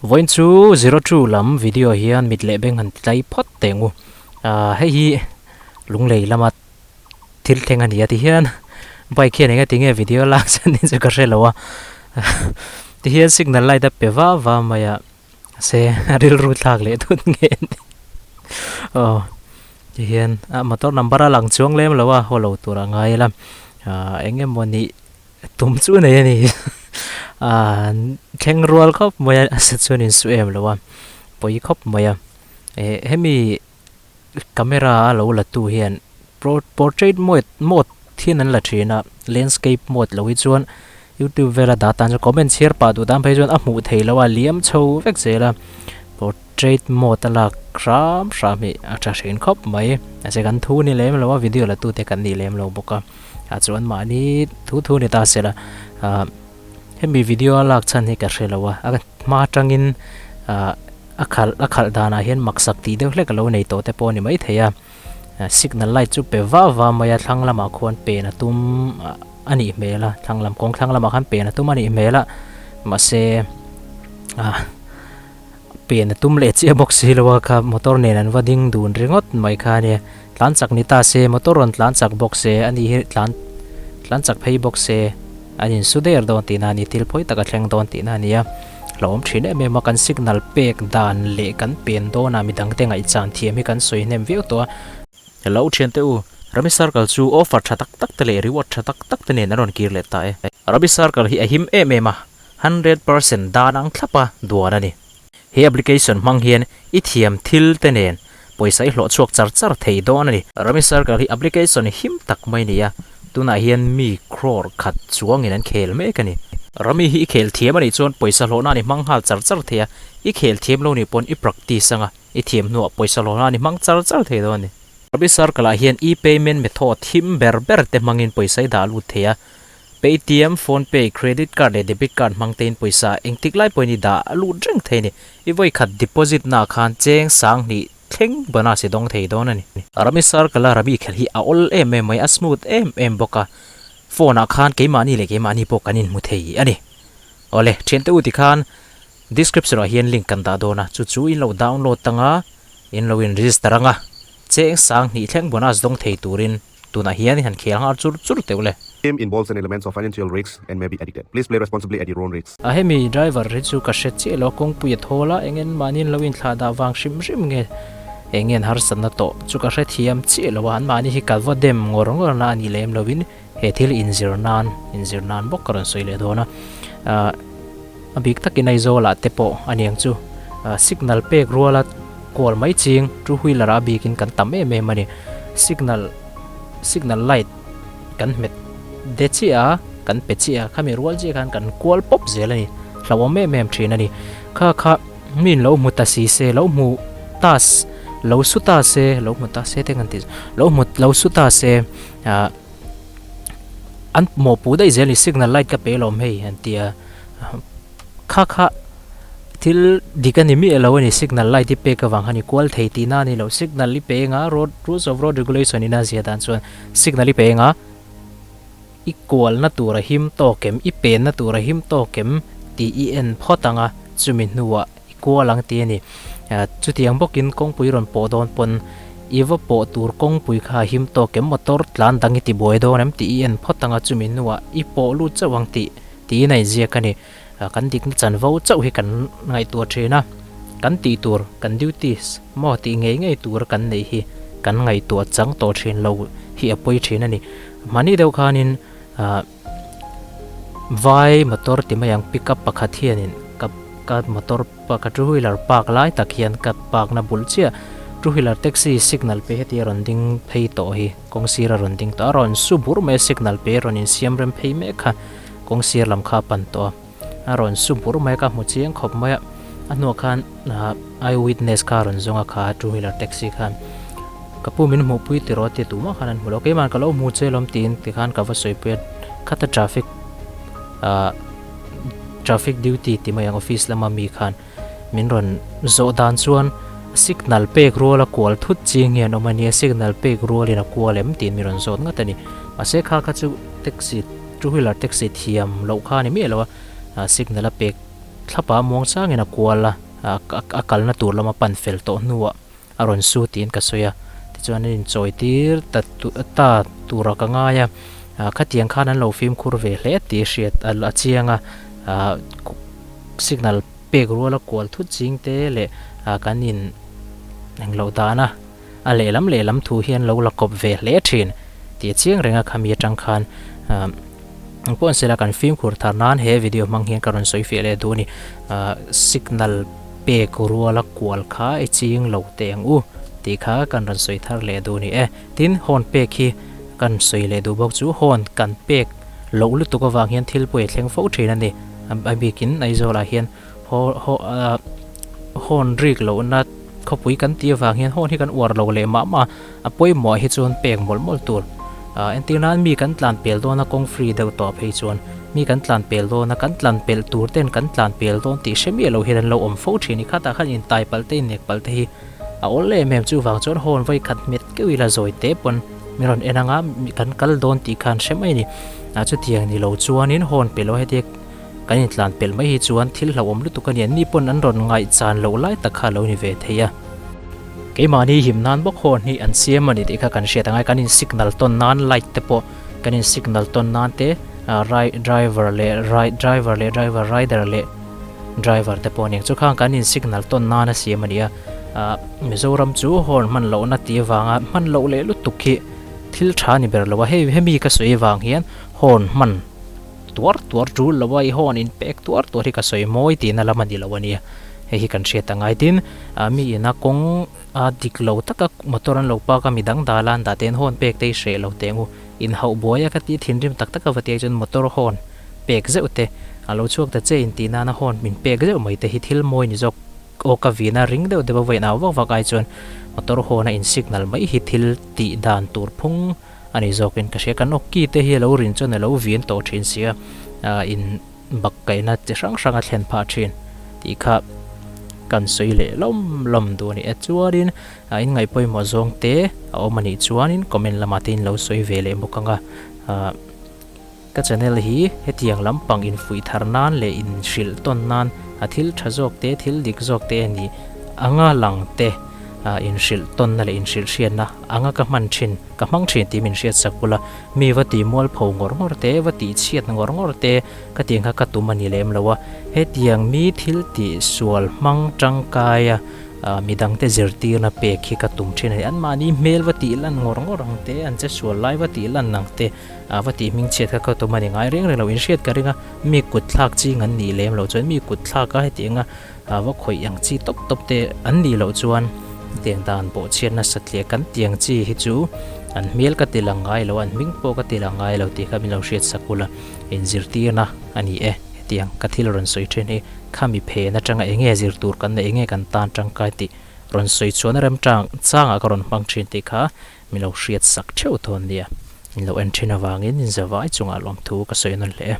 Vawiin chu zero two lam video hian mit leh beng han ti tlai phawt teh ang u. Ahh hei hi lunglei lama thil thleng a ni a ti hian bike hian eng ati nge video lak chhan hi chu ka hre lo a ti hian signal light a pe va va mai a se a rilru thlak leh thut nge ni aw ti hian a motor number a lang chuang lem lo a haw lo tur a ngai ila ahh eng emaw nih tum chu nei a ni ahh thleng rual khawp mai a a se chuan in su em lo a pawi khawp mai a eh hemi. Camera a lo la tu hian portrait mode mode hian an la thin a, landscape mode lo hi chuan youtube vela dah tan chuan comment chhiar pah duh tan phei chuan a hmuh theih loh a liam chho vek zel a, portrait mode a lak hram hram hi a tha thin khawp mai mahse kan thu ni lem lo a video la tute kan nih lem lo bawk a ah chuan mahni thu thu ni ta sela ah hemi video a lak chhan hi ka hre lo a a hma atangin ah. A khalh a khalh danah hian maksak tih deuh hlek a lo nei tawh te pawh a ni maithei a, signal light chu pe vah vah mai a, thlang lamah khuan pen a tum a nih hmel a, thlang lam kawng thlang lamah khan pen a tum a nih hmel a, mahse ah pen a tum leh chiah bawk si lo a kha motor nen an va ding dun ringawt mai kha a nia, tlan chak ni ta se motor rawn tlan chak bawk se a ni hi tlan tlan chak phei bawk se an insu der dawn tihna a ni, thil phawi tak a thleng dawn tihna a ni a. Hlauhawm thin em em a, kan signal pek dan leh kan pen dawnah midangte ngaihchan thiam hi kan sawi hnem viau tawh a. Hello thiante u, Rami Circle chu offer tha tak tak te leh reward tha tak tak te nen an rawn kir leh ta e. Rami Circle hi a him em em a, 100% dan ang thlap a duan a ni. He application hmang hian i thiam thil te nen pawisa i hlawh chhuak char char thei dawn a ni. Rami Circle hi application him tak mai a ni a, tunah hian mi crore khat chuangin an khel mek a ni. Rami hi i khel thiam a nih chuan pawisa hlawhna ni hmang nghal char char thei a, i khel thiam lo nih pawn i practice anga i thiam hnuah pawisa hlawhna ni hmang char char thei dawn a ni. Rami Circle ah hian e-payment method him ber ber te hmangin pawisa i dah lut thei a, Paytm, PhonePe, Credit Card leh Debit Card hmang tein pawisa engtik lai pawhin i dah a lut reng thei a ni. I vawi khat deposit naah khan cheng 2000 thleng bonus i dawng thei dawn a ni. Rami Circle a Rami khelh hi a awl em em mai, a smooth em em bawk a. Phone ah khan keimahni leh keimahni pawh kan inhmu thei a ni. Awle, thiante u tikhan description ah hian link kan dah dawn a, chu chu in lo download anga in lo in register anga cheng 2000 thleng bonus dawng thei turin Tunah hian i han khel nghal chur chur teuh le. Game involves an elements of financial risks and may be addicted. Please play responsibly at your own risk. A hemi driver hi chu ka hre chiah lo a kawngpui a thawl a eng mahni an lo inthlah dah vang hrim hrim nge eng nge an harsatna tawh chu ka hre thiam chiah lo a an mahni hi kalva dem ngawr ngawr na a ni lem lo in he thil inzir nan inzir nan bawk ka rawn sawi leh dawn a ah a bik takin Aizawl ah te pawh a niang chu ah signal pek rual a kual mai ching two wheeler ah a bikin kan tam em em a ni. Signal signal light kan hmet de chiah a kan pe chiah a khami rual chiah khan kan kual pawp zel a ni hlauhawm em em thin a ni kha kha mi in lo hmu ta si se lo hmu ta lo su ta se lo hmu ta se te kan tih lo hmu lo su ta se ah an mawhpuh daih zel a ni signal light ka pe lawm hei an ti a. Kha kha thil dik a ni miah lo a ni, signal light hi pek avang khan i kual thei tihna a ni lo, signal i pe eng a, road rules of road regulation in a zia dan chuan signal i pe eng a, i kualna tur a him tawk em, i penna tur a him tawk em tih i en phawt ang a, chumi hnuah i kual ang tih a ni. Chutiang bawkin kawngpui rawn pawh dawn pawn i va pawh tur kawngpui kha a him tawk em, motor tlan dang i tibuai dawn em tih i en phawt ang a, chumi hnuah i pawh lut chauh ang tih tiin a inziak a ni. Kan dikna chanvo chauh hi kan ngaihtuah thin a, kan tih tur, kan duties maw tih ngei ngei tur kan neih hi kan ngaihtuah chang tawh thin lo hi a pawi thin a ni. Hmani deuh khanin vai motor ti mai ang pickup pakhat hianin ka ka motor ka two wheeler park lai tak hian ka park na bul chiah two wheeler taxi signal pe heti a rawn ding phei tawh hi kawng sir a rawn ding tawh a rawn su bur mai a signal pe a rawn insiam rem phei mek kha. Kawng sir lam kha a pan tawh a, a rawn su bur mai a, ka hmu chiang khawp mai a, a hnuah khan eye witness kha a rawn zawng a kha two wheeler taxi khan ka pu min hmuh pui tiraw tia tumah khan an hmu lo, keimah ka lo hmu che lawm tiin tikhan ka va sawi pui a, khata traffic ah traffic duty ti mai ang office lama mi khan min rawn zawh dan chuan signal pek rual a kual thut ching hian awm a nia, signal pek rualin a kual em tiin min rawn zawt ngat a ni, mahse kha kha chu taxi. Two wheeler taxi thiam loh kha a ni miah lo a, signal a pek thlap a, muangchangin a kual a, a kalna tur lama pan fel tawh hnuah a rawn su tiin ka sawi a, tichuan an inchawi tir ta ta tura ka ngai a, khatiang khan an lo fimkhur ve hle tih hriat a chiang a, signal pek ruala kual thut ching te leh kan in engloh dan a. A lehlam lehlam thu hian lo la kawp ve hle thin tih a chiang reng a, khami atang khan engpawh sela kan fimkhur thar nan he video hmang hian ka rawn sawi fiah leh duh a ni. Signal pek ruala kual kha i ching lo teh ang u tih kha kan rawn sawi thar leh duh a ni e. Tin, horn pek hi kan sawi leh duh bawk chu horn kan pek loh lutuk avang hian thil pawi a thleng fo thin a ni. A bikin Aizawlah hian Horn rik lohna khawpui kan tih avang hian horn hi kan uar lo leh mah mah a, a pawimawh hi chuan pek mawlh mawlh tur. Entir nan mi kan tlan pel dawn a kawng free deuh tawh phei chuan mi kan tlan pel dawn a, kan tlan pelh tur ten kan tlan pel dawn tih hre miah lo hian an lo awm fo thin i khatah khan intai palh te innek palh te hi a awl em em chuvang chuan horn vawi khat hmet keuh ila zawi te pawn min rawn en anga kan kal dawn tih khan hre mai a ni. Chutiang ni lo chuanin horn pe lo hetiang. Kan intlan pelh mai hi chuan thil hlauhawm lutuk a ni. Anni pawn an rawn ngaihchan loh lai tak kha a lo ni ve thei a. Keimahni him nan bawk horn hi an siam a ni tih kha kan hriat angai. Kan in signal tawn nan light te pawh kan in signal tawn nan te driver leh driver leh driver rider leh driver te pawh a ni ang chu khang kan in signal tawn nan a siam a ni a. Mizoram chu horn hman lohna tih avanga hman loh leh lutuk hi thil tha a ni ber lo a. Hei hemi ka sawi avang hian horn hman. Tuar tuar tul lo a, i hawn in pek tuar tuar hi ka sawi mawi tihna lam a ni lo a nia. Hei hi kan hriat a ngai. Tin, mi ina kawng a dik lo taka motor an lo park a, mi dang dal a an dah te hian hawn pek te hi hreh lo teh ang u. In hauh buai a ka tih thinrim tak tak ava tih ai chuan motor hawn pek zeuh te, a lo chhuak ta che in tih nana hawn min pek zeuh mai te hi thil mawi ni zawk. Aw ka vin a ring deuh deuh a vawiin au vak vak ai chuan motor hawn a in signal mai hi thil tih dan tur phung A ni zawkin ka hria, kan awki te hi a lo rin chuan a lo vin tawh thin si a, in bak kaihna chi hrang hrang a thlen phah thin tih kha kan sawi leh lawm lawm duh a ni. Chuanin in ngaih pawimawh zawng te a awm a nih chuanin comment lamah te in lo sawi ve leh bawk ang a, ka channel hi hetiang lampang infuih thar nan leh inhrilh tawn nan a thil tha zawk te thil dik zawk te a nih anga lang te inhrilh tawnna leh inhrilh hriatna anga ka hman thin. Ka hmang thin tih min hriat sak bula, mi va ti mualpho ngawr ngawr te, va tih chhiat ngawr ngawr te ka tih kha ka tum a ni lem lo a. Hetiang mi thil tih sual hmang tangkaia midangte zirtirna pek hi ka tum thin a ni. Anmahni hmel va tih lan ngawr ngawr ang te, an che sual lai va tih lan ang te, va tih hming chhiat kha ka tum a ni ngai reng reng lo. Inhriat ka ring a, mi kut thlak ching an nih lem loh chuan mi kut thlak a hetianga va khawih ang chi tawp tawp te an nih loh chuan tiang dan pawh chhiat nasat leh kan tiang chi hi chu an hmel ka ti lang ngai lo, an hming pawh ka ti lang ngai lo tih kha min lo hriat sak ula, inzirtirna a ni e. Hetiang ka thil rawn sawi thin hi khami phen atanga eng nge zir tur kan neih, eng nge kan tan tangkai tih rawn sawi chuan a remchang changah ka rawn hmang thin tih kha min lo hriat sak theuh thawn nia. Min lo en thin avangin inzavai chungah lawmthu ka sawi nawn hle e.